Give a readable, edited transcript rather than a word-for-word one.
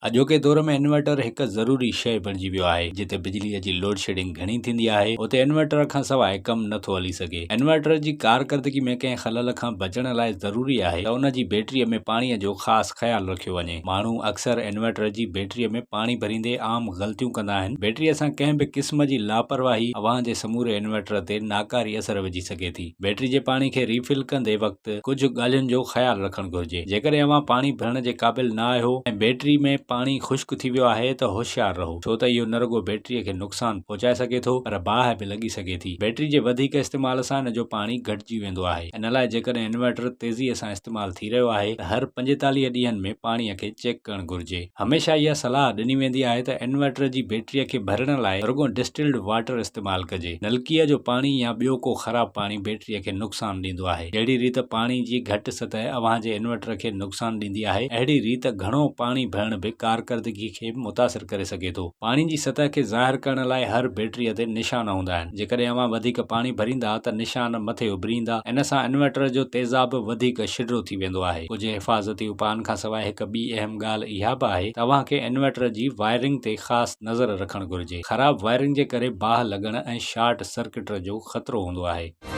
اڄوڪي دور ۾ انورٽر هڪ ضروري شيء بڻجي ويو آهي، جتي بجليء جي لوڊشيڊنگ گهڻي ٿيندي آهي، اتي انورٽر کان سواء ڪم نه ٿو هلي سگهي. انورٽر جي ڪارڪردگي ۾ ڪنهن خلل کان بچڻ لاء ضروري آهي ته ان جي بيٽريء ۾ پاڻيء جو خاص خيال رکيو وڃي. ماڻهو اڪثر انورٽر جي بيٽريء ۾ پاڻي ڀريندي عام غلطيون ڪندا آهن. بيٽريء سان ڪنهن به قسم جي لاپرواهي اوهان جي سموري انورٽر تي ناڪاري اثر وجهي سگهي ٿي. بيٽري جي پاڻي کري فل ڪندي وقت ڪجهه ڳالهين جو خيال رکڻ گهرجي. جيڪڏهن اوهان پاڻي ڀرڻ جي قابل نه آهيو ۽ بيٽري ۾ پاڻي خشڪ ٿي ويو آهي ته هوشيار رهو ڇو ته اهو نه رڳو بيٽري کي نقصان پهچائي سگهي ٿو پر باهه به لڳي سگهي ٿي. بيٽري جي وڌيڪ استعمال سان ان جو پاڻي گهٽجي ويندو آهي. ان لاء جيڪڏهن انورٽر تيزي سان استعمال ٿي رهيو آهي ته هر 45 ڏينهن ۾ پاڻي کي چيڪ ڪرڻ گهرجي. هميشه اها صلاح ڏني ويندي آهي ته انورٽر جي بيٽريء کي ڀرڻ لاء رڳو ڊسٽلڊ واٽر استعمال ڪجي. نلڪيء جو پاڻي يا ٻيو ڪو خراب پاڻي بيٽريء کي نقصان ڏيندو آهي. جهڙي ريت پاڻي جي گهٽ سطح اوهان جي انورٽر کي نقصان ڏيندي آهي، اهڙي ريت گهڻو پاڻي ڀرڻ به ڪارڪردگي کي متاثر ڪري سگهي ٿو. پاڻي جي سطح کي ظاهر ڪرڻ لاء هر بيٽريء تي نشان هوندا آهن. جيڪڏهن اوهان وڌيڪ پاڻي ڀريندا ته نشان مٿي اڀري ايندا. ان سان انورٽر جو تيزاب وڌيڪ شڊرو ٿي ويندو آهي. ڪجهه حفاظتي اپائن کانسواء هڪ ٻي اهم ڳالهه اها به آهي ته اوهان کي انورٽر جي وائرنگ تي خاص نظر رکڻ گهرجي. خراب وائرنگ جي ڪري باهه لڳڻ ۽ شارٽ سرڪٽ جو خطرو هوندو آهي.